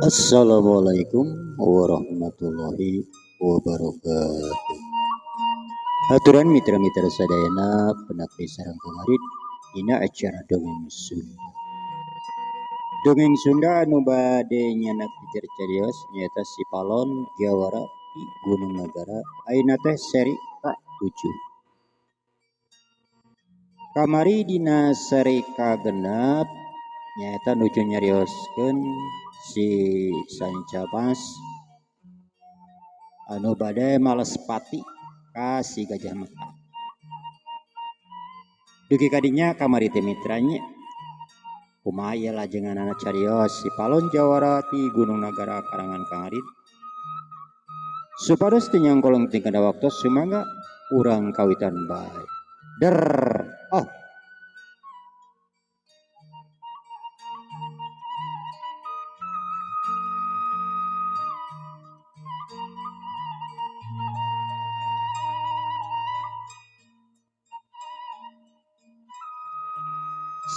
Assalamualaikum warahmatullahi wabarakatuh. Haturan mitra-mitra sadayana pendak sareng kemarin dina acara Dongeng Sunda. Dongeng Sunda anu bade nyandak cararios nyaeta Si Palon Jawara di Gunung Nagara ayeuna teh seri ka-7. Kamari dina seri ka-6 nyaeta nuju nyarioskeun si Sancamas anu bade males pati ka si Gajah Meta. Dugi kadinya kamari teh mitranya kumaha ieu lajenganana carios Si Palon Jawara ti Gunung Nagara karangan Kang Arid. Supados teu nyangkolong teu kana waktos sumangga urang kawitan bae. Der oh.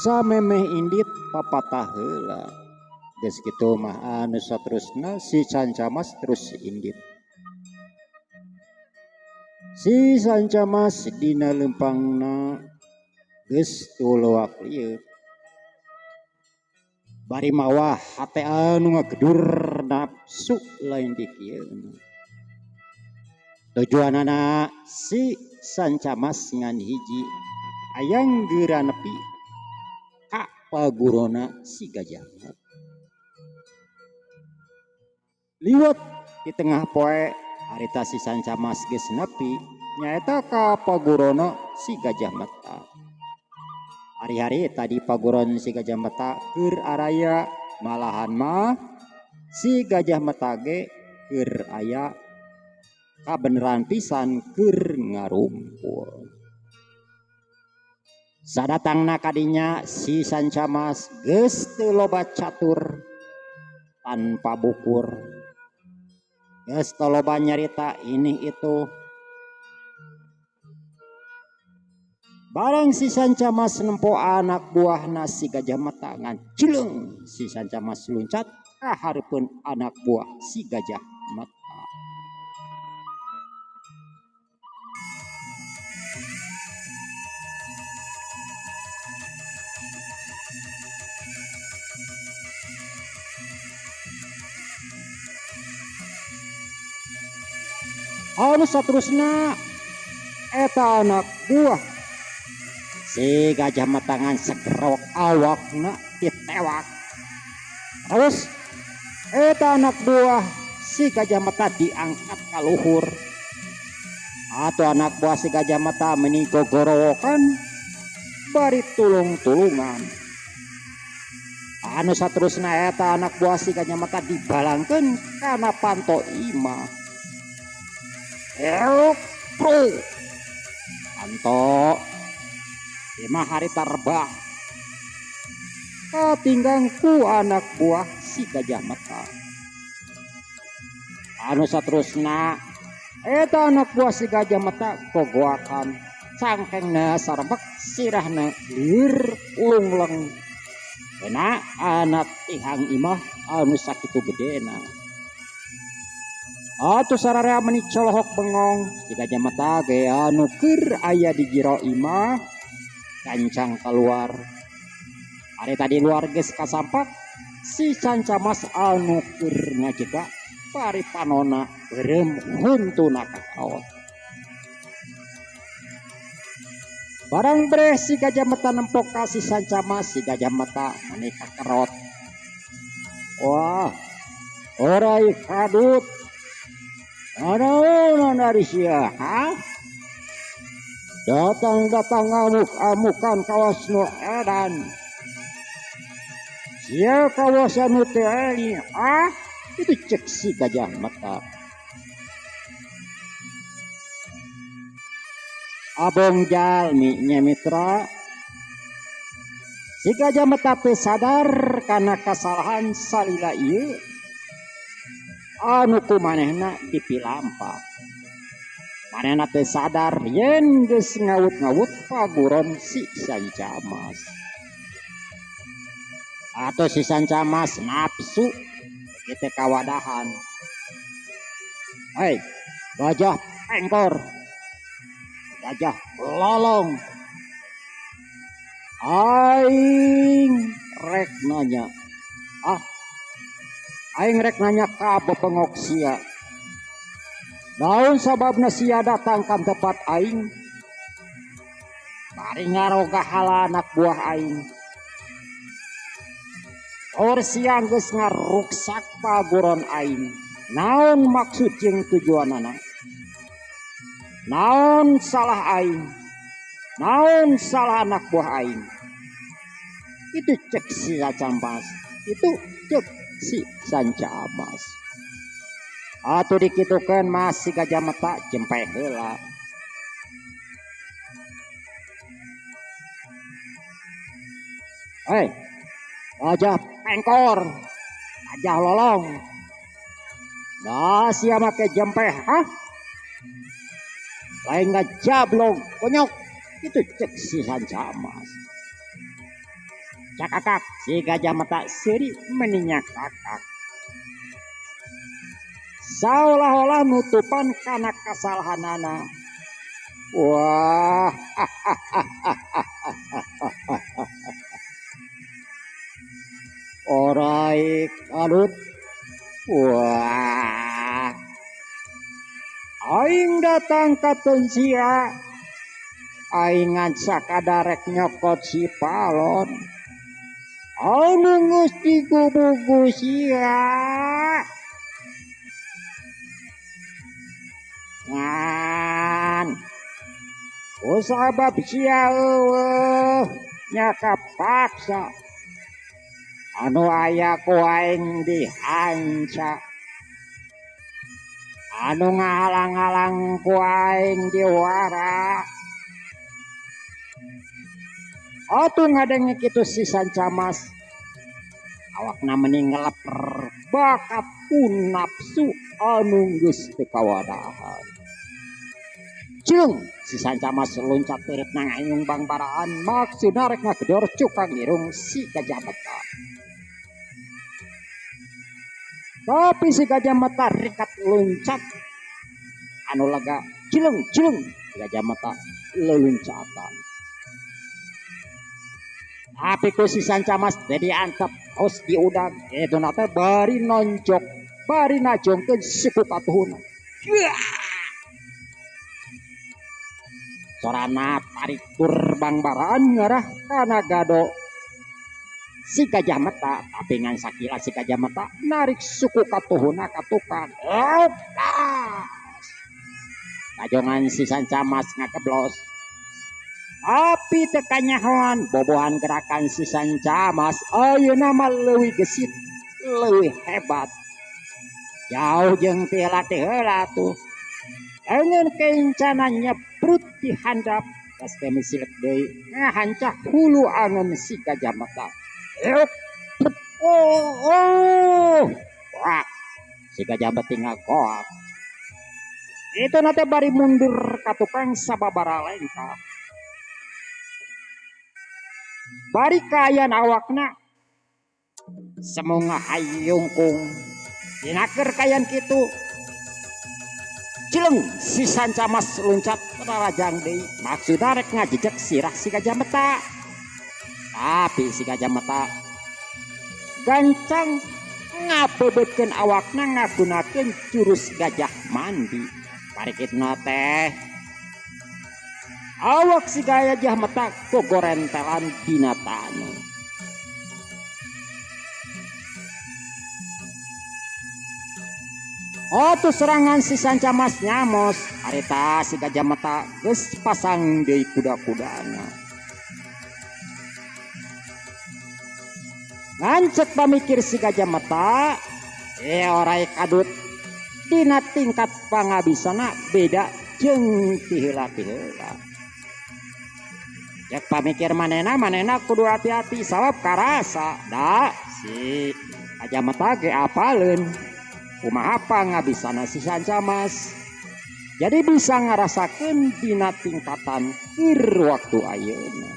Samemeh indit papatah heula. Geus kitu mah anu saterusna si Sancamas terus indit. Si Sancamas dina leumpangna geus tuluak lieu. Bari mawa hate anu ngagedur nafsu lain dikieuna. Tujuanana si Sancamas ngan hiji hayang geura nepi ka pagurona si Gajah Meta. Liwat di tengah poe harita si Sancamas geus nepi nyaeta ka pagurona si Gajah Meta. Hari-hari tadi paguron si Gajah Meta keur araya, malahan mah si Gajah Meta ge keur aya kabeneran pisan keur ngarumpul. Sadatangna kadinya si Sancamas geus teu loba catur tanpa bukur. Geus teu loba nyarita ini itu. Barang si Sancamas nempo anak buahna si Gajah Meta ngan cileung si Sancamas luncat ka hareupeun anak buah si Gajah Meta. Anu saterusna eta anak buah si Gajah Meta ngan segerok awakna ditewak. Terus eta anak buah si Gajah Meta diangkat ka luhur. Atau anak buah si Gajah Meta meni gogorowokan bari tulung-tulungan. Anu saterusna eta anak buah si Gajah Meta dibalangkeun kana panto imah. Elok pro anto imah harita rebah katinggang ku anak buah si Gajah Meta. Anu saterusna eta anak buah si Gajah Meta gogoakan cangkengna sarebek sirahna lieur lungleng. Kena anak tihang imah anu sakitu gedena. Atuh sararea meni colohok bengong si Gajah Meta ge anu keur aya di jero imah gancang keluar. Ari tadi luar geus kasampak si Sancamas anu keur ngajega bari panona beureum huntuna kakaot. Barang breh si Gajah Meta nempok ka si Sancamas, si Gajah Meta meni kakerot. Wah, orai kadut. Anaonan ari sia, ha? Datang-datang ngamuk-amukan kawas nu edan. Sia kawasan nu teu eling, ah? Itu cek si Gajah Meta. Abong jalmi nya mitra. Si Gajah Meta teu sadar kana kasalahan salila ieu anu ku manehna dipilampa. Manehna teu sadar yen geus ngawut-ngawut paguron si Sancamas. Atau si Sanca Mas nafsu kita kawadahan. Hei, gajah pengkor, gajah lolong, aing rek nanya, ah, aing rek nanya ka bebengok sia. Naon sababna sia datang ka tempat aing? Bari ngaroga hala anak buah aing. Or sia geus ngaruksak paguron aing. Naon maksud jeung tujuanana? Naon salah aing? Naon salah anak buah aing? Itu cek si Sanca Mas. Itu cek si Sanca Mas. Atuh dikitukeun mas si Gajah Meta jempe heula. Hei, gajah pengkor, gajah lolong. Nah, sia make jempe, hah? Lain ngajablog, konyok. Itu cek si Sanca Mas. Cakakak, si Gajah Meta seuri meninya kakak. Seolah-olah nutupan kana kasalahanana. Wah. Orai kalut. Wah. Aing datang ka sia. Aing ngan sakadarek nyokot si palon. Anu geus digubugu sia. Ngan kusabab sia eueuh nya kapaksa anu aya ku aing dihanca, anu ngahalang-halang ku aing diwara. Atuh ngadenge kitu si Sanca Mas, awakna meni ngeleper bakat ku nafsu anu geus teu kawadahan. Ciung si Sanca Mas loncat teureut nangayung bangbaraan, maksudna rek ngagedor cukang irung si Gajah Meta. Tapi si Gajah Meta rikat loncat anu lega, cilung cilung si Gajah Meta leluncatan. Tapi ku si Sanca Mas jadi antep terus diudag eta teh bari nonjok, bari najongkeun suku katuhuna. Sorana tarik tur bangbaraan ngarah kana gado si Gajah Meta, tapi ngan sakila si Gajah Meta narik suku katuhuna ka tukang. Lepas. Kajongan si Sanca Mas ngageblos. Tapi teu kanyahoan bobohan gerakan si Sanca Mas ayeuna mah leuwih gesit, leuwih hebat. Jauh jeung ti heula ti heula tuh. Leungeun kencana nyebrut di handap, geus teh misilek deui ngahancah hulu angeun si Gajah Meta. Oh, oh. Wah, si Gajah Meta ngagoak. Itu nate bari mundur ka tukang sababara lengkah. Bari kaayaan awakna semoga hayungkung dinaker kayan kitu. Cileng si Sanca Mas loncat rarajang deui, maksudna rek ngajejek sirah si Gajah Meta. Tapi si Gajah Meta gancang ngabebetkeun awakna ngagunakeun jurus gajah mandi. Bari kituna teh awak si Gajah Meta gogorentelan dina taneuh. Atuh serangan si Sanca Mas nyamos, harita si Gajah Meta geus pasang deui kuda-kudana. Ngancek pamikir si Gajah Meta, orai kadut dina tingkat pangabisana beda jeung ti heula-ti heula. Cek pamikir manehna, manehna kudu hati-hati sabab karasa da si Gajah Meta ge apaleun kumaha pangabisana si Sanca Mas. Jadi bisa ngarasakeun dina tingkatan keur waktu ayeuna.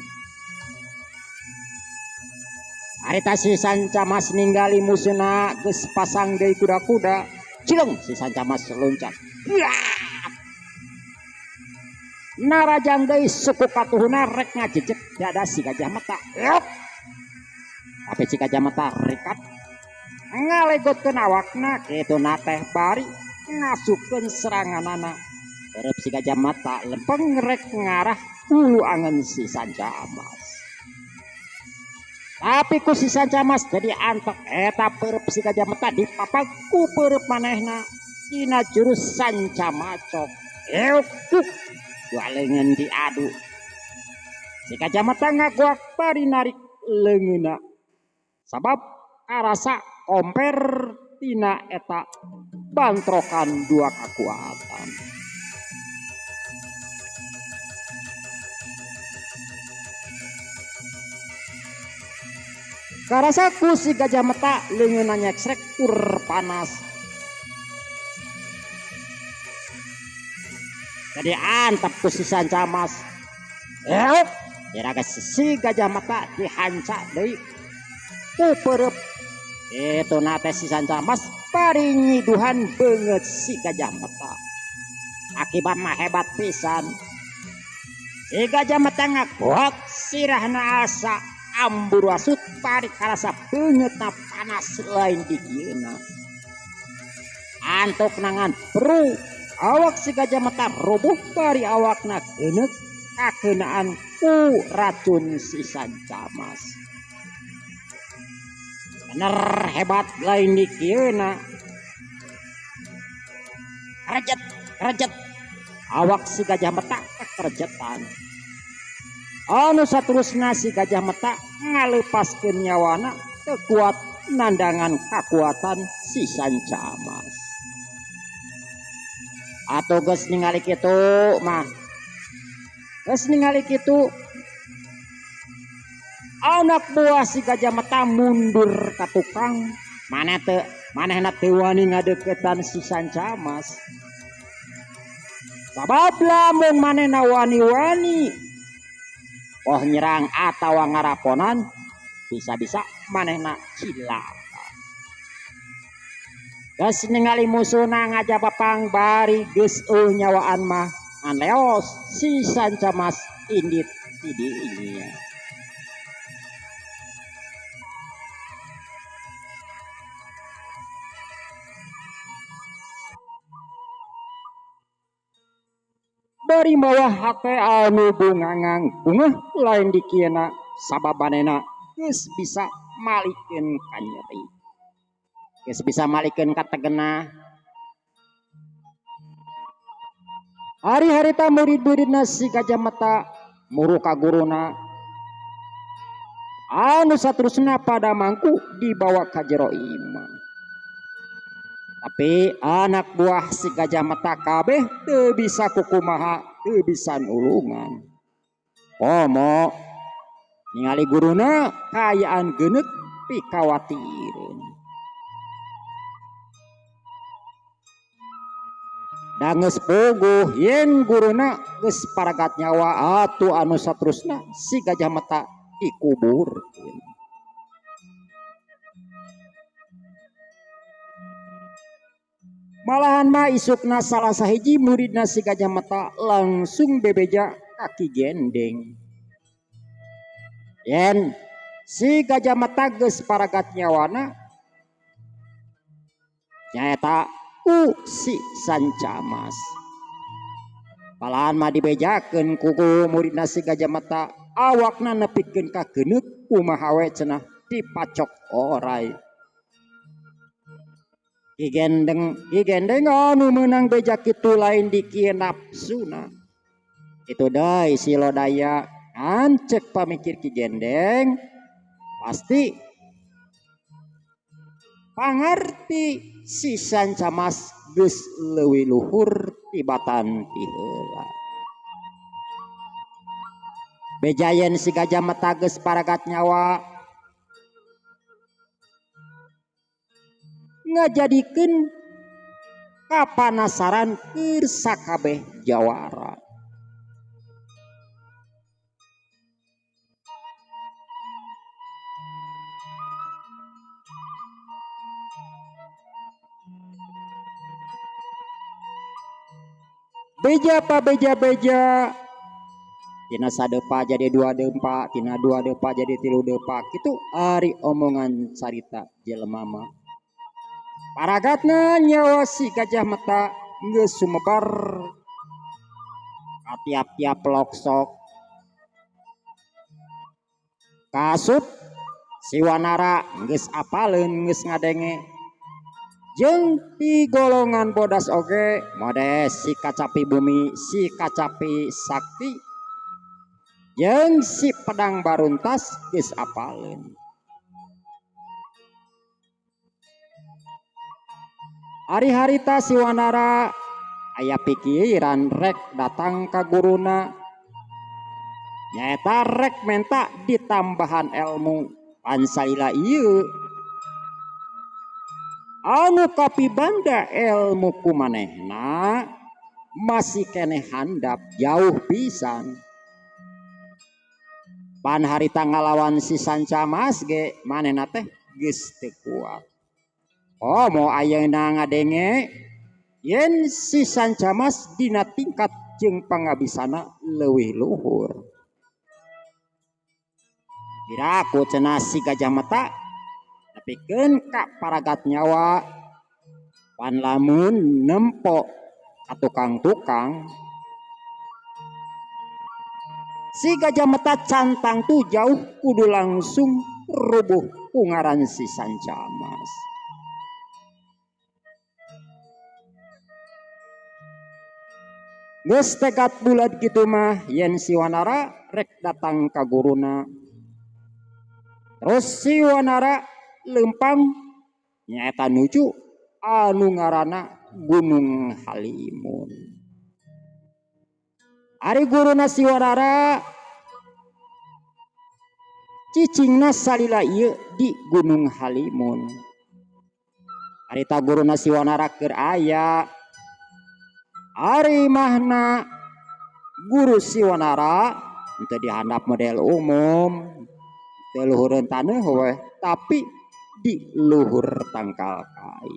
Harita si Sanca Mas ninggali musuhna geus pasang deui kuda-kuda. Cileng si Sanca Mas loncat. Narajang deui suku katuhuna rek ngajejek dada si Gajah Meta. Tapi si Gajah Meta rikat ngalegotkeun awakna kituna teh bari ngasupkeun seranganana. Terep si Gajah Meta lempeng rek ngarah ulu angen si Sanca Mas. Tapi ku si Sanca Mas jadi antek eta perep si Gajah Meta dipapag ku perep manehna dina jurus Sanca Macok. Euk dua leungeun diadu. Si Gajah Meta ngaguak bari narik leungeunna. Sabab karasa komper tina eta bantrokan dua kakuatan. Karasa ku si Gajah Meta leungeunna nyeksrek tur panas. Jadi antep ku si Sanca Mas. Euk, diraga si Gajah Meta dihanca deui ku perep. Itu nate si Sanca Mas bari nyiduhan beungeut si Gajah Meta. Akibat mah hebat pisan. Si Gajah Meta ngagoak sirahna asa ambur asut bari karasa beungeutna panas lain dikieuna. Antuk nangan peru awak si Gajah Meta roboh bari awakna geuneuk kakeunaan ku racun si Sanca Mas. Bener hebat lain dikieuna. Rejet, rejet. Awak si Gajah Meta kekerjetan. Anu saterusna si Gajah Meta ngalepaskeun nyawana teu kuat nandangan kakuatan si Sanca Mas. Atuh geus ningali kitu mah. Geus ningali kitu anak buah si Gajah Meta mundur ka tukang. Maneh teu, manehna teu wani ngadeukeutan si Sanca Mas. Sabab lamun manehna wani-wani oh nyerang atawa ngaraponan bisa-bisa manehna cilaka. Geus ningali musuhna ngajabapang bari geus eueuh nyawaan mah ngan leos si Sanca Mas indit ti dinya. Bari mawa hate anu bungangang bungah lain dikieuna sabab manehna geus bisa malikeun ka nyeri. Geus bisa malikeun ka tegena. Hari-harita murid-muridna si Gajah Meta muru ka guruna. Anu saterusna pada mangku dibawa ka jero imah. Tapi anak buah si Gajah Meta kabeh teu bisa kukumaha, teu bisa nulungan. Komo ningali guruna kaayaan geuneuk pikawatireun. Da geus puguh yen guruna geus paragat nyawa atuh anu saterusna si Gajah Meta dikuburkeun. Malahan mah isukna salah sahiji muridna si Gajah Meta langsung bebeja ka Ki Gendeng. Yen si Gajah Meta geus paragat nyawana nyaeta ku si Sanca Mas. Malahan mah dibejakeun ku muridna si Gajah Meta awakna nepikeun ka geuneuk kumaha we cenah dipacok orai. Ki Gendeng anu meunang beja kitu lain dikieu nafsuna. Kitu deui si Lodaya ancek pamikir Ki Gendeng pasti pangarti si Sanca Mas geus leuwih luhur tibatan ti heula. Beja yen si Gajah Meta geus paragat nyawa ngajadikeun kapanasaran keur sakabeh jawara. Beja pa beja-beja tina sadepa jadi dua depa, tina dua depa jadi tilu depa, kitu ari omongan carita jelema mah. Paragatna nyawa si Gajah Meta geus sumebar ka tiap-tiap peloksok. Kaasup si Wanara geus apaleun geus ngadenge. Jeung ti golongan bodas oge modes si Kacapi Bumi, si Kacapi Sakti jeung si Pedang Baruntas geus apaleun. Ari harita si Wanara aya pikiran rek datang ka guruna, nyaeta rek menta ditambahan elmu pan salila ieu anu kapibanda elmu ku manehna masih keneh handap jauh pisan. Pan harita ngalawan si Sancamas ge manehna teh geus teu kuat. Komo ayeuna ngadenge yen si Sancamas dina tingkat jeung pangabisana leuwih luhur. Piraku cenah si Gajah Meta nepikeun ka paragat nyawa pan lamun nempo ka tukang-tukang. Si Gajah Meta can tangtu jauh kudu langsung rubuh ku ngaran si Sancamas. Geus tekad bulat kitu mah yen si Wanara rek datang ka guruna. Terus si Wanara leumpang nyaeta nuju anu ngaranna Gunung Halimun. Ari guruna si Wanara cicingna salila ieu di Gunung Halimun. Harita guruna si Wanara keur aya. Ari mahna guru si Wanara teu dihandap model umum, teu luhureun taneuh weh, tapi di luhur tangkal kai.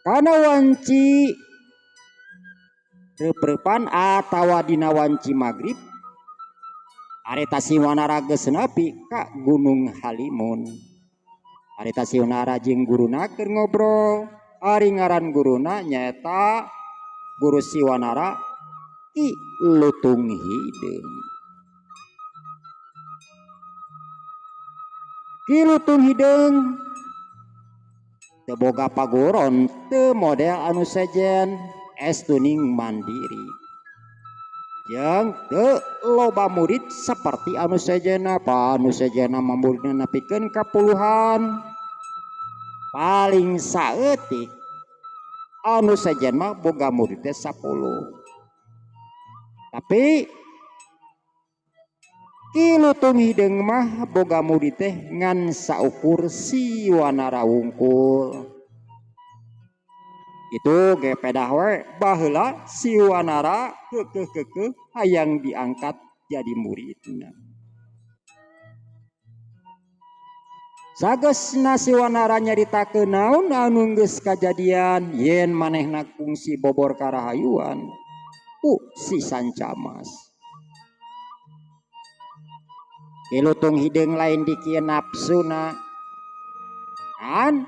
Kana wanci reup-reupan atawa dina wanci magrib, harita si Wanara geus nepi ka Gunung Halimun. Harita si Wanara jeung guruna keur ngobrol. Ari ngaran guruna nyaeta guru si Wanara Ki Lutung Hideung. Ki Lutung Hideung teu boga paguron, teu model anu sejen, estuning mandiri. Jeung teu loba murid saperti anu sejenna, pa anu sejenna mah muridna nepikeun ka puluhan. Paling saeutik anu sejen mah boga murid teh 10. Tapi Ki Lutung Hideung mah boga murid teh ngan saukur si Wanara wungkul. Itu ge pedah we baheula si Wanara keukeuh-keukeuh hayang diangkat jadi muridna. Sageusna si Wanara nyaritakeun naon anu geus kajadian yen manehna kungsi bobor karahayuan ku si Sancamas. Ki Lutung Hideung lain dikieu nafsuna. Kan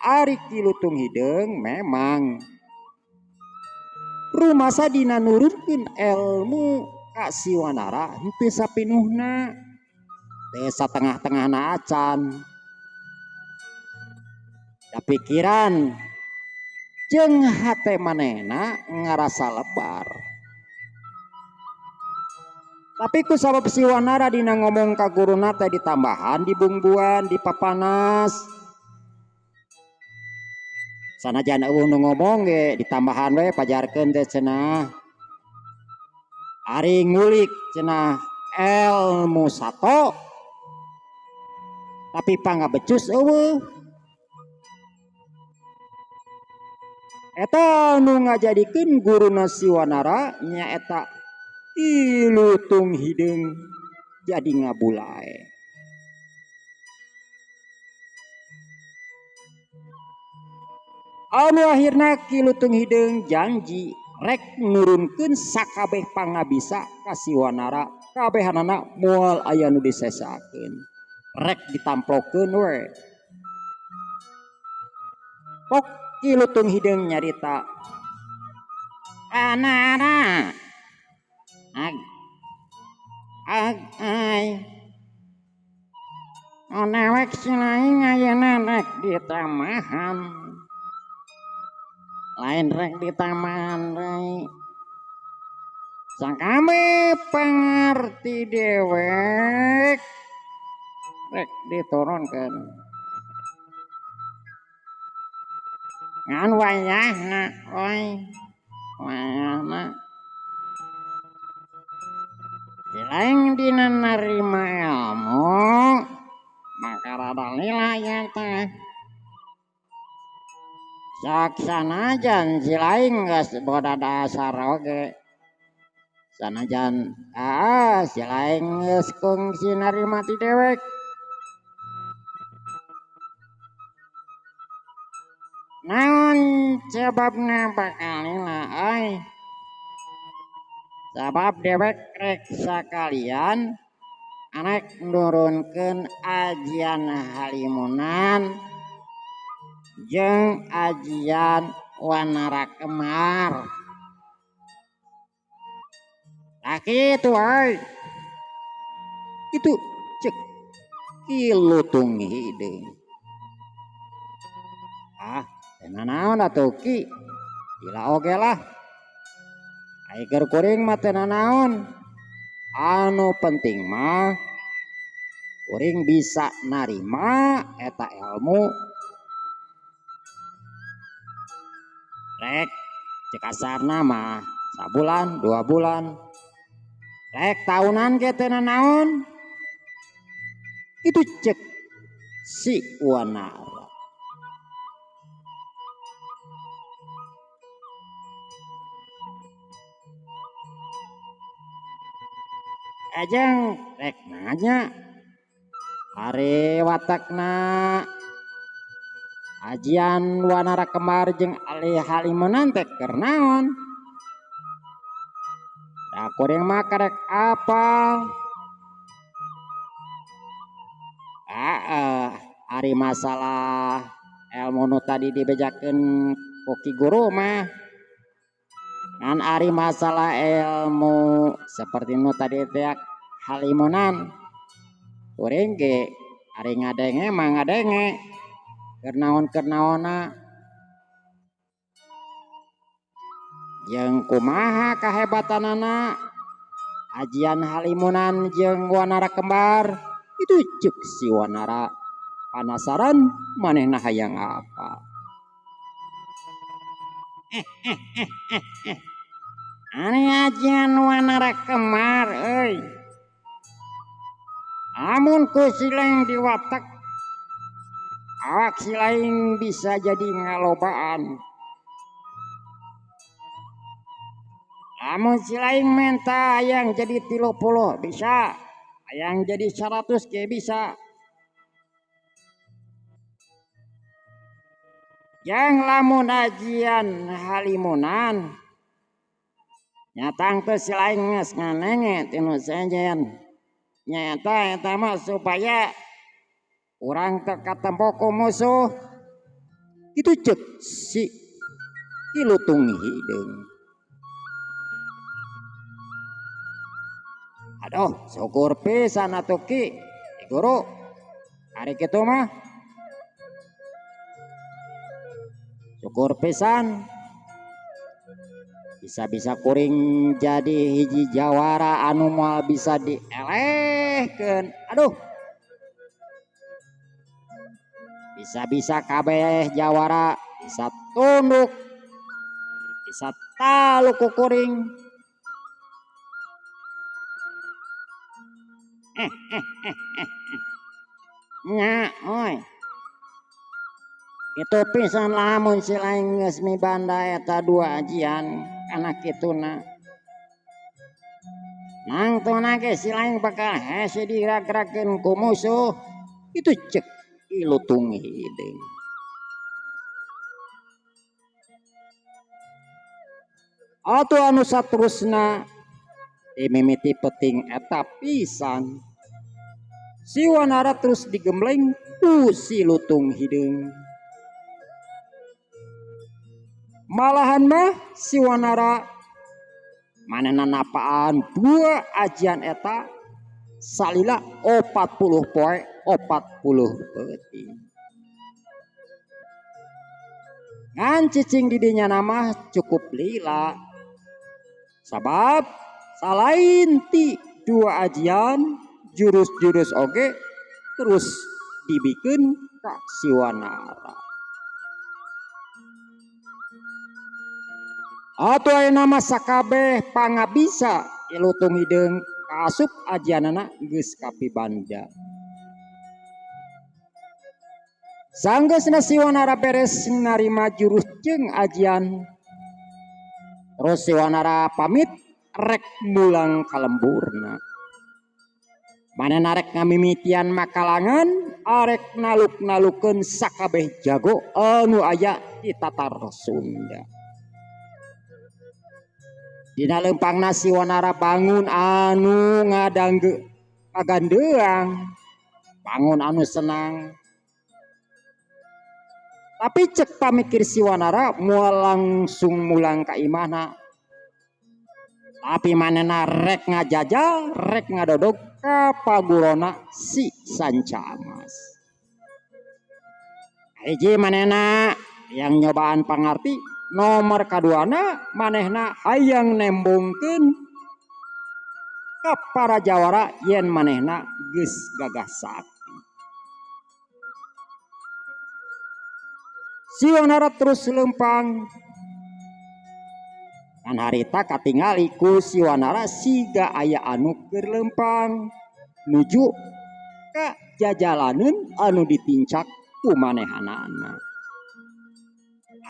ari Ki Lutung Hideung memang rumasa dina nurunkeun elmu ka si Wanara henteu sapinuhna, teu satengah-tengahna acan. Da pikiran jeung hate manehna ngarasa lebar. Tapi ku sabab si Wanara dina ngomong ka guruna teh ditambahan dibungbuan dipapanas. Sanajan eueuh nu ngomong ge ditambahan we pajarkeun teh cenah. Ari ngulik cenah elmu sato tapi pangabecus eueuh. Eta nu ngajadikeun guruna si Wanara nyaeta Ki Lutung Hideung jadi ngabulae. Anu akhirna Ki Lutung Hideung janji rek nurunkeun sakabeh pangabisa ka si Wanara, kabehanana moal aya nu disesakeun, rek ditamplokeun we. Pok Ki Lutung Hideung nyarita, Wanara ag ag ai onewek silaing ayeuna rek ditamahan, lain rek ditamahan deui, sakabeh pangarti dewek rek diturunkeun ngan wayahna euy, wayahna silaing dina narima ilmu maka rada lila ieu teh. Sok sanajan silaing geus boda dasar oge, sanajan silaing geus kungsi narima ti dewek, naon sebabna bakal lila euy? Sabab dewek rek sakalian arek nurunkeun ajian halimunan jeung ajian Wanara Kemar. Tah kitu euy. Kitu ceuk Ki Lutung Hideung. Ah, teu nanaon atuh Ki? Lila oge lah. Ai keur kuring mah teu nanaon. Anu penting mah kuring bisa narima eta ilmu. Rek cek kasarna mah sabulan, 2 bulan, rek tahunan ge teu nanaon. Itu cek si Wanara. Ajeng rek nanya ari watakna ajian Wanara Kembar jeung Ali Halimunan teh keur naon? Da kuring mah karek apal. Heeh, ari masalah ilmu nu tadi dibejakeun ku Ki Guru mah, ngan ari masalah ilmu seperti nu tadi teh halimunan, kuring ge ari ngadenge mah ngadenge keur naon-keur naonna. Jeung kumaha kahebatanana ajian halimunan jeung Wanara Kembar itu ceuk si Wanara panasaran manehna hayang apa. Ari ajian Wanara Kembar euy, amun ku silaing diwatek awak silaing bisa jadi ngalobaan. Lamun silaing menta hayang jadi 30 bisa, hayang jadi 100 ge bisa. Yang lamun ajian halimunan nyatang teu silaing geus nganenge tinu sejen, nyaeta eta mah supaya urang teu katempo ku musuh. Kitu ceuk si Ki Lutung Hideung. Aduh, syukur pisan atuh Ki Guru. Ari kitu mah syukur pisan. Bisa-bisa kuring jadi hiji jawara anu moal bisa dielehkeun. Aduh. Bisa-bisa kabeh jawara bisa tunduk, bisa taluk ku kuring. Nya oi. Kitu pisan lamun si laing geus mibanda eta dua ajian kana kituna. Nang tuna ge si laing bakal hese dirag-ragkeun ku musuh. Itu ceuk Ki Lutung Hideung. Atuh anu saterusna dimimiti peting eta pisan. Si Wanara terus digembleng ku si Lutung Hideung. Malahan mah si Wanara manehna napaan dua ajian eta salila 40 poe 40 peuting. Ngan cicing di dinya mah cukup lila. Sabab salain ti dua ajian jurus-jurus oge terus dibikeun ka si Wanara. Atuh ayeuna mah sakabeh pangabisa Lutung Hideung kaasup ajianana geus kapibanda. Sanggeusna si Wanara beres narima jurus jeung ajian, terus si Wanara pamit rek mulang ka lemburna. Manehna rek ngamimitian makalangan arek naluk-nalukeun sakabeh jago anu aya di Tatar Sunda. Dina leumpangna si Wanara bangun anu ngadangge kagandeang, bangun anu senang. Tapi cek pamikir si Wanara moal langsung mulang ka imahna. Tapi manehna rek ngajajal, rek ngadodog ka pagurona si Sancamas. Hiji manehna yang nyobaan pangarti, nomor kaduana manehna hayang nembongkeun ka para jawara yen manehna geus gagah sakti. Si Wanara terus lempang. Kan harita katingali ku si Wanara siga aya anu keur lempang nuju ka jajalaneun anu ditincak ku manehanana.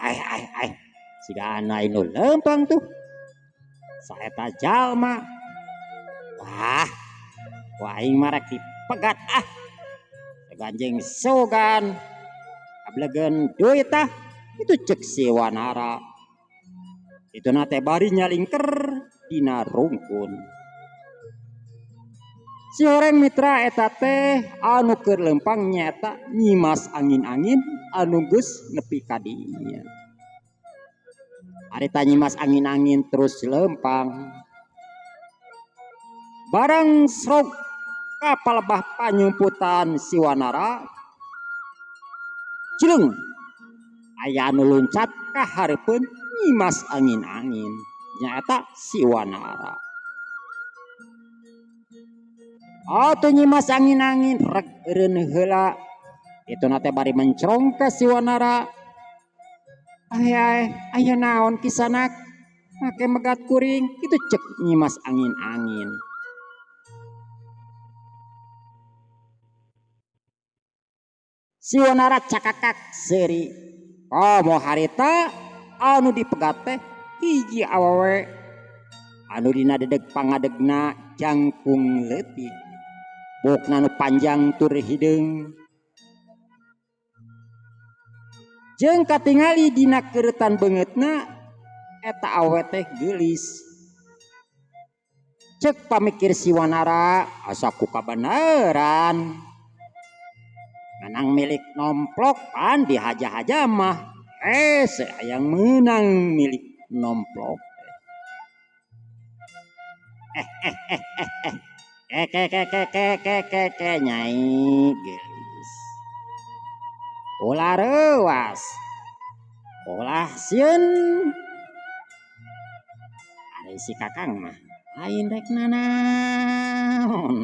Ai ai ai, siga anu anu lempang tuh. Saeta jalma. Wah, wah aing mah rek dipegat ah. Ganjeng sogan. Ablegen duit ah. Itu cek si Wanara. Itu nate bari nyalingker dina rungkun. Si horeng mitra eta teh anu keur lempang nyaeta Nyimas Angin-angin anu geus nepi ka dinya. Harita Nyimas Angin-angin terus lempang. Barang srog ka palebah panyumputan si Wanara, cileung aya anu luncat ka hareupeun Nyimas Angin-angin nyaeta si Wanara. Atuh Nyimas Angin-angin rek eureun heula. Itu nate bari mencrong ka si Wanara. Ai ai, aya naon kisanak? Make megat kuring, kitu cek Nyimas Angin-angin. Si Wanara cakakak seuri. Komo harita anu dipegat teh hiji awewe anu dina dedeg pangadegna jangkung leutik. Bukna nu panjang tur hideung. Jeung katingali dina keuretan beungeutna eta awewe teh geulis. Cek pamikir si Wanara asa ku kabeneran. Menang milik nomplok pan dihaja-haja mah. Hayang menang milik nomplok. Ke nyai gelis. Ulah reuas. Ulah sieun. Ari si Kakang mah lain rek nanaon.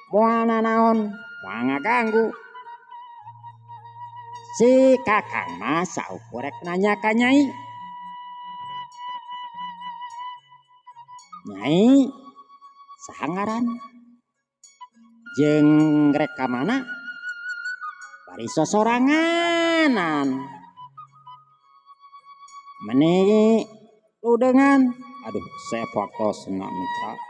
Moal nanaon, moal ngaganggu. Si Kakang mah saukur rek nanya ka Nyai. Nyai saha ngaran? Jeung rek ka mana? Bari sosoranganan. Meni ludengan. Aduh, saya waktosna mitra.